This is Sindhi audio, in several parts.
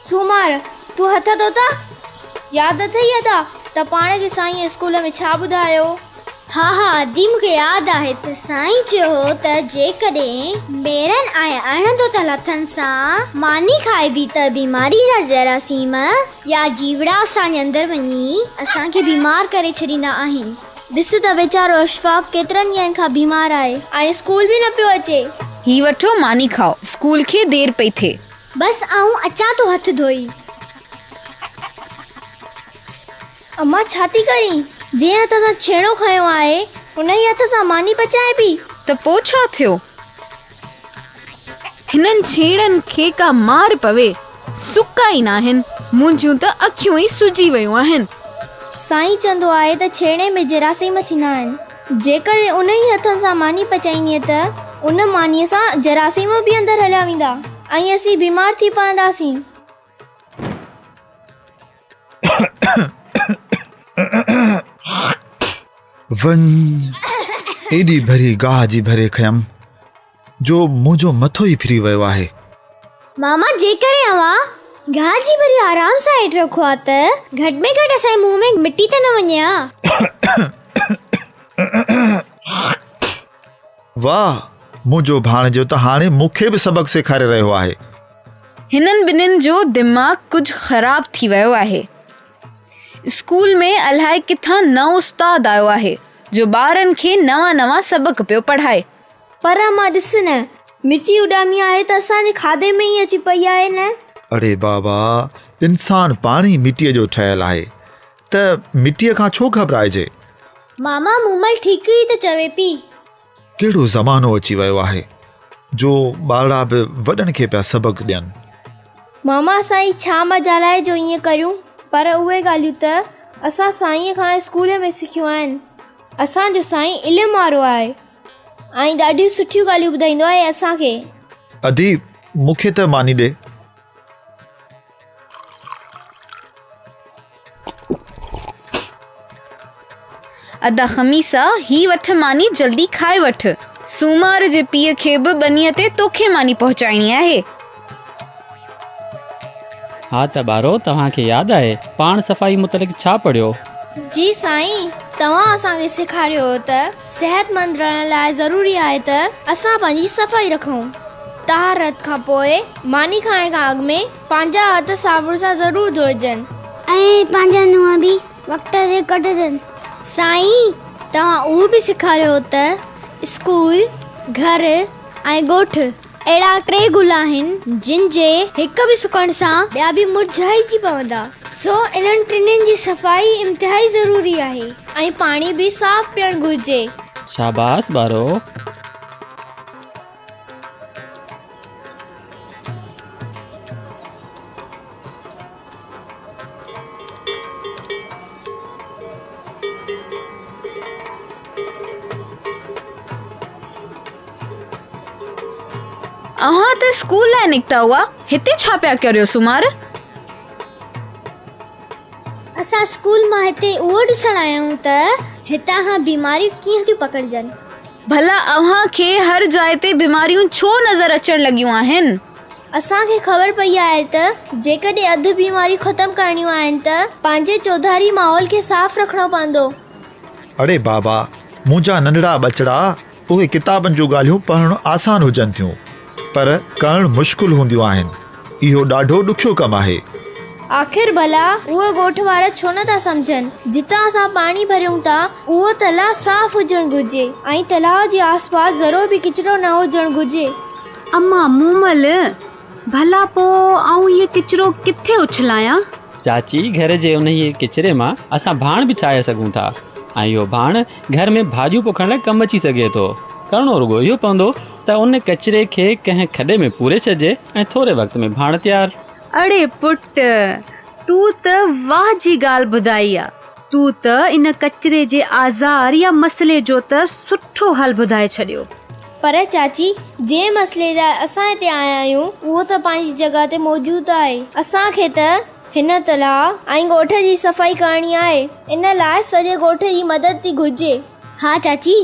سومار، تون هٿ ڌوتا؟ ياد اٿئي ادا ته پاڻ کي سائينء اسڪول ۾ ڇا ٻڌايو هو؟ ها ها ادي مون کي ياد آهي ته سائين چيو هو ته جيڪڏهن ميرن ۽ اڻ ڌوتل هٿن سان ماني کائبي ته بيماري جا جراثيم يا جيوڙا اسان جي اندر وڃي اسان کي بيمار ڪري ڇڏيندا آهن. ڏس ته ويچارو اشفاق ڪيترن ڏينهن کان بيمار آهي ۽ اسڪول به نه پيو اچي. هي وٺو ماني کائو اسڪول کي دير پئي ٿئي. بس آئون اچان ٿو هٿ ڌوئي. امان ڇا ٿي ڪرين؟ جنهن هٿ سان ڇيڻو کنيو آهي، انهيء هٿ سان ماني پچائين پئي. ته پوء ڇا ٿيو؟ هنن ڇيڻن کي ڪا مار پوي، سڪا ئي ناهن، منهنجيون ته اکيون ئي سجي ويون آهن. سائين چوندو آهي ته ڇيڻي ۾ جراثيم ٿيندا آهن. جيڪڏهن انهيء هٿن سان ماني پچائيندينء ته ان مانيء سان جراثيم به اندر هليا ويندا ۽ اسين بيمار ٿي پونداسين. وڃ ايڏي ڀري گاهه جي ڀري کنيم جو منهنجو مٿو ئي ڦري ويو آهي. ماما جيڪڏهن اوهان گاهه جي ڀري آرام سان هيٺ رکو ها ته گهٽ ۾ گهٽ اسان جي منهن ۾ مٽي ته نه وڃي ها. واهه منهنجو ڀاڻيجو ته هاڻي مون کي به سبق سيکاري رهيو آهي. هنن ٻنهين جو دماغ ڪجهه خراب ٿي ويو آهي. اسڪول ۾ الائي ڪٿان نئون استاد آيو آهي جو ٻارن کي نوان نوان سبق پيو پڙهائي. پر امان ڏس نه، مچي اڏامي آهي ته اسان جي کاڌي ۾ ئي اچي پئي آهي نه. اڙي بابا، انسان پاڻ ئي مٽيء جو ٺهيل آهي ته مٽيء کان ڇو گهٻرائجي. ماما مومل ٺيڪ ئي ته چوي پئي. ڪهڙو زمانو اچي ويو آهي جو ٻارڙا به وڏن کي پيا سبق ڏين. ماما سائين ڇا مجال آهي جو ائين ڪريون پر اهي ڳالهيون ته اسان سائينء کان اسڪول ۾ سکيون آهن. اسان جو سائين علم وارو آهي ۽ ڏاڍيون سٺيون ڳالهيون ٻڌائيندو آهي اسان کي. ادي مون کي ته ماني ڏي. ادا خميسا، هي وٺ ماني جلدي کائي وٺ. سومار جي پيء کي به ٻنيء تي توکي ماني پهچائڻي آهي. ها ته ٻارو توهان کي ياد آهي پاڻ صفائي متعلق ڇا پڙهيو؟ جي سائين، توهان اسان کي سيکاريو هو ته صحتمند رهڻ لاء ضروري آهي ته اسان پنهنجي صفائي رکون. طهارت کان پوء ماني کائڻ کان اڳ ۾ پنهنجا هٿ صابڻ سان ضرور ڌوئجن. ۽ پنهنجا ننهن به وقت تي ڪڍجن. سائين توهان اهو به سيکاريو هو ته اسڪول، گهر ۽ ڳوٺ اهڙا ٽي گل آهن جن جي هڪ به سڪڻ سان ٻيا به مرجهائجي پوندا. سو انهن ٽنهين جي صفائي انتهائي ضروري آهي. ۽ پاڻي به صاف پيئڻ گهرجي. شاباس ٻارو! اوهان ته اسڪول لاء نڪتا هئا، هتي ڇا پيا ڪريو سومار؟ اسان اسڪول مان هتي اهو ڏسڻ آيا آهيون ته هتان کان بيماريون ڪيئن ٿيون پکڙجن. ڀلا اوهان کي هر جاء تي بيماريون ڇو نظر اچڻ لڳيون آهن؟ اسان کي خبر پئي آهي ته جيڪڏهن اڌ بيماريون ختم ڪرڻيون آهن ته پنهنجي چوڌاري ماحول کي صاف رکڻو پوندو. اڙي بابا منهنجا ننڍڙا ٻچڙا اهي ڪتابن جون ڳالهيون پڙهڻ آسان هجن ٿيون، پر ڪرڻ مشڪل هونديون آهن. اهو ڏاڍو ڏکيو ڪم آهي. آخر ڀلا اهي ڳوٺ وارا ڇو نه ٿا سمجهن؟ جتان اسان پاڻي ڀريون ٿا، اهو تلاء صاف هجڻ گهرجي ۽ تلاء جي آسپاس ذرو به ڪچرو نه هجڻ گهرجي. اما مومل، ڀلا پوء آئون هيء ڪچرو ڪٿي اڇلايان؟ چاچي، گهر جي انهيء ڪچري مان اسان ڀاڻ به ٺاهي سگهون ٿا ۽ اهو ڀاڻ گهر ۾ ڀاڄيون پوکڻ لاء ڪم اچي سگهي ٿو. ڪرڻو رڳو اهو پوندو ته ان ڪچري کي ڪنهن کڏي ۾ پوري ڇڏجي ۽ ٿوري وقت ۾ ڀاڻ تيار. اڙي پٽ، تون ته واهه جي ڳالهه ٻڌائي آ. تون ته ان ڪچري جي آزار يا مسئلي جو ته سٺو حل ٻڌائي ڇڏيو. پر چاچي، جنهن مسئلي لاء اسان هتي آيا آهيون، اهو ته پنهنجي جڳهه تي موجود آهي. اسان کي ته هن تلاء ۽ ڳوٺ جي صفائي ڪرڻي آهي. ان لاء سڄي ڳوٺ جي مدد ٿي گهرجي. ها چاچي،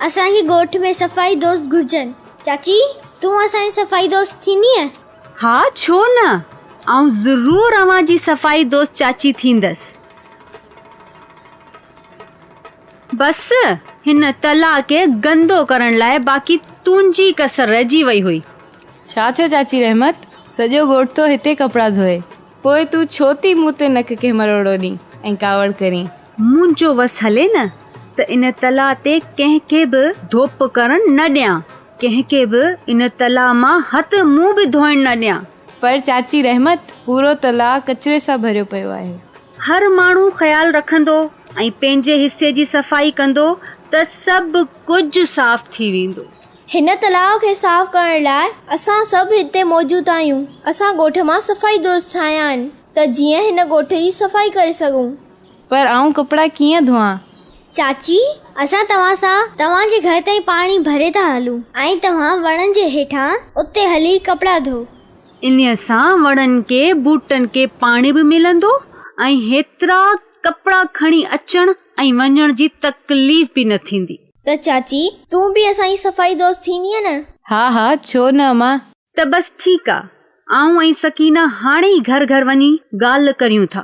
اسان کي ڳوٺ ۾ صفائي دوست گهرجن. چاچي، تون اسان جي صفائي دوست ٿيندينء؟ ها، ڇو نه؟ آئون ضرور اوهان جي صفائي دوست چاچي ٿيندس. بس هن تلاء کي گندو ڪرڻ لاء باقي تنهنجي ڪسر رهجي وئي هئي. ڇا ٿيو چاچي رحمت، سڄو ڳوٺ ٿو هتي ڪپڙا ڌوئي، پوء تون ڇو ٿي مون تي نڪ کي مروڙو ڏين ۽ ڪاوڙ ڪرين؟ منهنجو وس هلي نه ته ان تلاء تي ڪنهن کي به ڌوپ ڪرڻ نه ڏيان، ڪنهن کي به ان تلاء مان هٿ منهن به ڌوئڻ نه ڏيان. پر چاچي رحمت، پورو تلاء ڪچري سان ڀريو پيو آهي. هر ماڻهو خيال رکندو ۽ پنهنجي حصي جي صفائي ڪندو ته سڀ ڪجهه صاف ٿي ويندو. هن تلاء کي صاف ڪرڻ لاء اسان سڀ هتي موجود آهيون. اسان ڳوٺ مان صفائي دوست ٺاهيا آهن ته جيئن هن ڳوٺ جي صفائي ڪري سگهون. پر آئون ڪپڙا ڪيئن ڌوئان؟ چاچي، اسان توهان سان توهان جي گهر تائين پاڻي ڀري ٿا هلون ۽ توهان وڻن جي هيٺان اتي هلي ڪپڙا ڌو. انهيء سان وڻن کي ٻوٽن کي پاڻي به ملندو ۽ هيترا ڪپڙا کڻي اچڻ ۽ وڃڻ جي تڪليف به نه ٿيندي. ته چاچي، تون به اسان جي صفائي دوست ٿيندينء نه؟ ها ها، ڇو نه امان. ته بس ٺيڪ آ، آئون ۽ سڪينه هاڻي ئي گهر گهر وڃي ڳالهه ڪريون ٿا.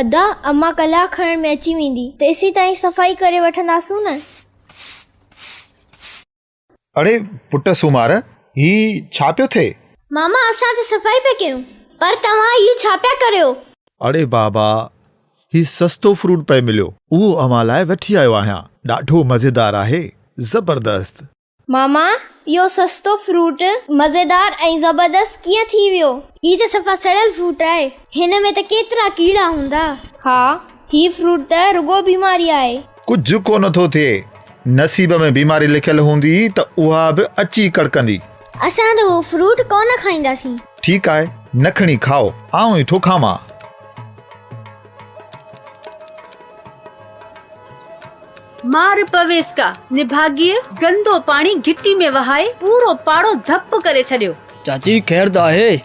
ادا، امان ڪلاڪ کڻ ۾ اچي ويندي، تيسيتائين صفائي ڪري وٺنداسون نه؟ اڙي پٽ سومار، هي ڇا پيو ٿئي؟ ماما اسان ته صفائي پيا ڪيون، پر توهان اهو ڇا پيا ڪريو؟ اڙي بابا، هي سستو فروٽ پئي مليو، اهو اوهان لاء وٺي آيو آهيان، ڏاڍو مزيدار آهي، زبردست. ماما، اهو سستو فروٽ مزيدار ۽ زبردست ڪيئن ٿي ويو؟ هي ته صفا سڙيل فروٽ آهي، هن ۾ ته ڪيترا ڪيڙا هوندا. ها، هي فروٽ ته رڳو بيماري آهي. ڪجهه ڪونه ٿو ٿئي. نصيب ۾ بيماري لکيل هوندي ته اها به اچي ڪڙڪندي. اسان ته اهو فروٽ ڪونه کائينداسين. ٺيڪ آهي، نه کڻي کائو، آئون ئي ٿو کاوان. مار پويس ڪا، نڀاڳيء گندو پاڻي گهٽي ۾ وهائي پورو پاڙو ڌپ ڪري ڇڏيو. چاچي خير ته آهي؟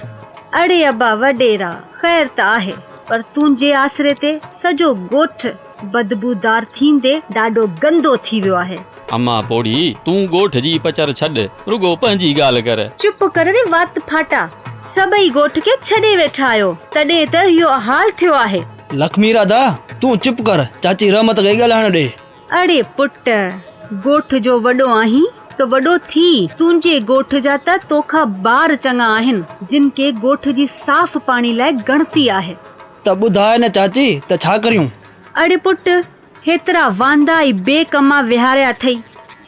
اڙي ابا وڏيرا، خير ته آهي، پر تنهنجي آسري تي سڄو ڳوٺ بدبودار ٿيندي ڏاڍو گندو ٿي ويو آهي. اما پوڙهي، تون ڳوٺ جي پچر ڇڏ، رڳو پنهنجي ڳالهه ڪر. چپ ڪر ري وات ڦاٽا، سڀئي ڳوٺ کي ڇڏي ويٺا آهيو، تڏهن ته اهو حال ٿيو آهي. لکمير ادا، تون چپ ڪر، چاچي رحمت کي ڳالهائڻ ڏي. اڙي پٽ، ڳوٺ جو وڏو آهين ته وڏو ٿي، تنهنجي ڳوٺ جا ته توکان ٻار چڱا آهن، جن کي ڳوٺ جي صاف پاڻي لاء ڳڻتي آهي. ته ٻڌاء نه چاچي ته ڇا ڪريون؟ اڙي پٽ، هيترا واندا ۽ بي ڪما ويهاريا اٿئي.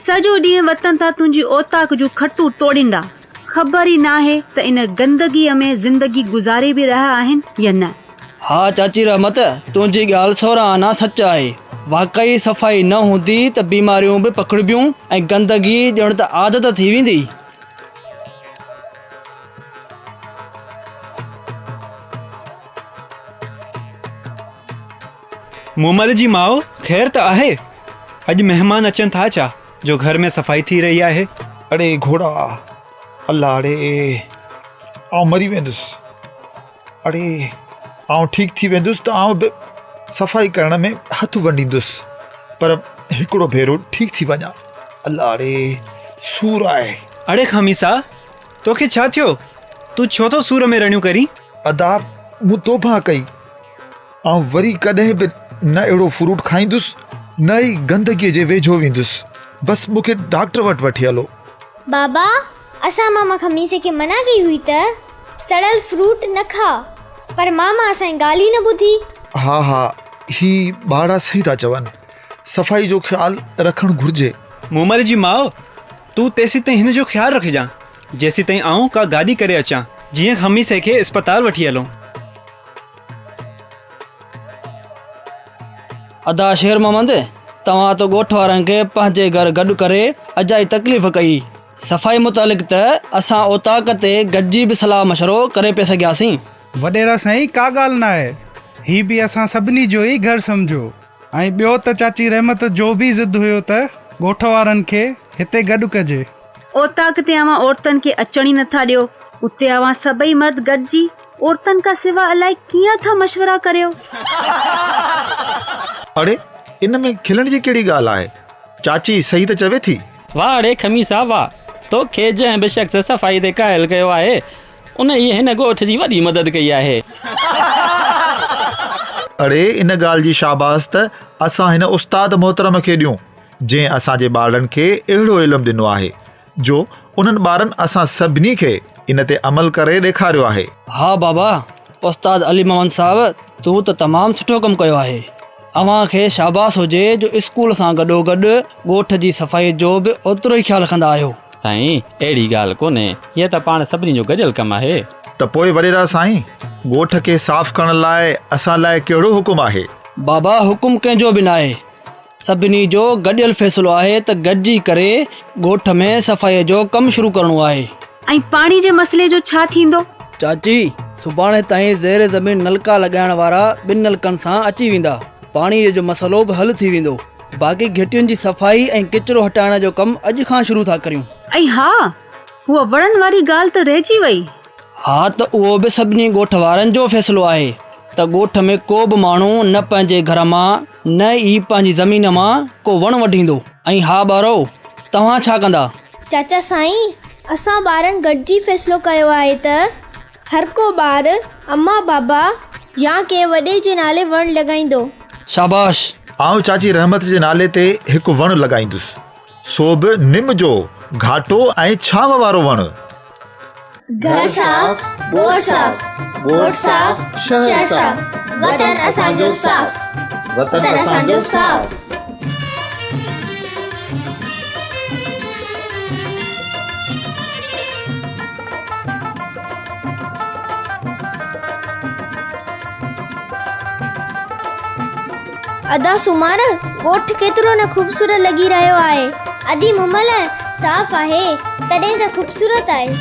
سڄو ڏينهن وتن ٿا تنهنجي اوطاق جون کٽون ٽوڙيندا. خبر ئي ناهي ته ان گندگيء ۾ زندگي گذاري به رهيا آهن يا نه. ها چاچي رحمت، تنهنجي ڳالهه سورهن آنا سچ آهي. واقعي صفائي نه هوندي ته بيماريون به پکڙبيون ۽ گندگي ڄڻ ته عادت ٿي ويندي. مومل جي ماء، خير ته آهي؟ اڄ مهمان اچن ٿا ڇا، جو گهر ۾ صفائي ٿي رهي آهي؟ اڙي گهوڙا، الله اڙي، آئون مري ويندس. اڙي، آئون ٺيڪ ٿي ويندس ته آئون به صفائي ڪرڻ ۾ هٿ ونڊيندس، پر هڪڙو ڀيرو ٺيڪ ٿي وڃان. الله اڙي، سور آهي. اڙي خميسا، توکي ڇا ٿيو؟ تون ڇو ٿو سور ۾ رڙيون ڪرين؟ ادا، مون توبهه ڪئي. آئون وري ڪڏهن به نه اهڙو فروٽ کائيندس نه ئي گندگيء جي ويجهو ويندس. بس مون کي ڊاڪٽر وٽ وٺي هلو. بابا، اسان ماما خميسي کي منع ڪئي هئي ته سڙيل فروٽ نه کاء، پر ماما اسان جي ڳالهه ئي نه ٻڌي. ها ها، هي ٻارڙا صحيح ٿا چون. صفائي جو خيال رکڻ گهرجي. مومل جي ماء، تون تيسيتائين هن جو خيال رکجان، جيسيتائين آئون ڪا گاڏي ڪري اچان، جيئن خميسي کي اسپتال وٺي هلون. ادا شير محمد توهان ته ڳوٺ وارن کي پنهنجي گهر گڏ ڪري اجائي تڪليف ڪئي. صفائي متعلق ته اسان اوطاق تي گڏجي به صلاح مشورو ڪري پئي سگهياسين. وڏيرا سائين ڪا ڳالهه ناهي هي به اسان سڀني جو ئي گهر سمجهو ۽ ٻيو ته چاچي رحمت جو به ضد هيو ته ڳوٺ وارن کي هتي گڏ ڪجي. اوطاق تي اوهان عورتن کي اچڻ ئي نٿا ڏيو اتي اوهان سڀئي مرد گڏجي عورتن کان سوا الائي ڪيئن ٿا مشورا ڪريو. اڙي ان ۾ کلڻ جي ڪهڙي ڳالهه آهي، چاچي صحيح ته چوي ٿي. واهه اڙي خميسا واهه. توکي جنهن به شخص صفائي تي قائل ڪيو آهي، انهيء هن ڳوٺ جي وڏي مدد ڪئي آهي. اڙي ان ڳالهه جي شاباس ته اسان هن استاد محترم کي ڏيون، جنهن اسان جي ٻارڙن کي اهڙو علم ڏنو آهي، جو انهن ٻارن اسان سڀني کي ان تي عمل ڪري ڏيکاريو آهي. ها بابا، استاد علي محمد صاحب تون ته تمام سٺو ڪم ڪيو آهي. اوهان کي شاباس هجي جو اسڪول سان گڏوگڏ ڳوٺ جي صفائي جو به اوترو ئي خيال رکندا آهيو. سائين اهڙي ڳالهه ڪونهي، هيء ته پاڻ سڀني جو گڏيل ڪم آهي. ته پوء وڏيرا سائين، ڳوٺ کي صاف ڪرڻ لاء اسان لاء ڪهڙو حڪم آهي؟ بابا حڪم ڪنهن جو به ناهي، سڀني جو گڏيل فيصلو آهي ته گڏجي ڪري ڳوٺ ۾ صفائيء جو ڪم شروع ڪرڻو آهي. ۽ پاڻي جي مسئلي جو ڇا ٿيندو؟ چاچي، سڀاڻي تائين زير زمين نلڪا لڳائڻ وارا ٻن نلڪن سان اچي ويندا. پاڻيء جو مسئلو به حل ٿي ويندو. باقي گهٽين جي صفائي ۽ ڪچرو هٽائڻ جو ڪم اڄ کان شروع ٿا ڪريون. ۽ ها، هوء وڻن واري ڳالهه ته رهجي وئي. ها ته اهو به سڀني ڳوٺ وارن جو فيصلو آهي ته ڳوٺ ۾ ڪو به ماڻهو نه پنهنجي گهر مان نه ئي پنهنجي زمين مان ڪو وڻ وڍيندو. ۽ ها ٻارو، توهان ڇا ڪندا؟ چاچا سائين، اسان ٻارن گڏجي فيصلو ڪيو آهي ته هر ڪو ٻار اما بابا يا ڪنهن وڏي جي نالي وڻ لڳائيندو. شاباش! آئون چاچي رحمت جي نالي تي هڪ وڻ لڳائيندس. سو به نم جو گهاٽو ۽ ڇانو وارو وڻ. گهر صاف، ڳوٺ صاف، ڳوٺ صاف، شهر صاف، وطن اسان جو صاف، وطن اسان جو صاف. ادا سومار، ڳوٺ ڪيترو نه خوبصورت لڳي رهيو آهي. ادي مومل، صاف آهي، تڏهن ته خوبصورت آهي.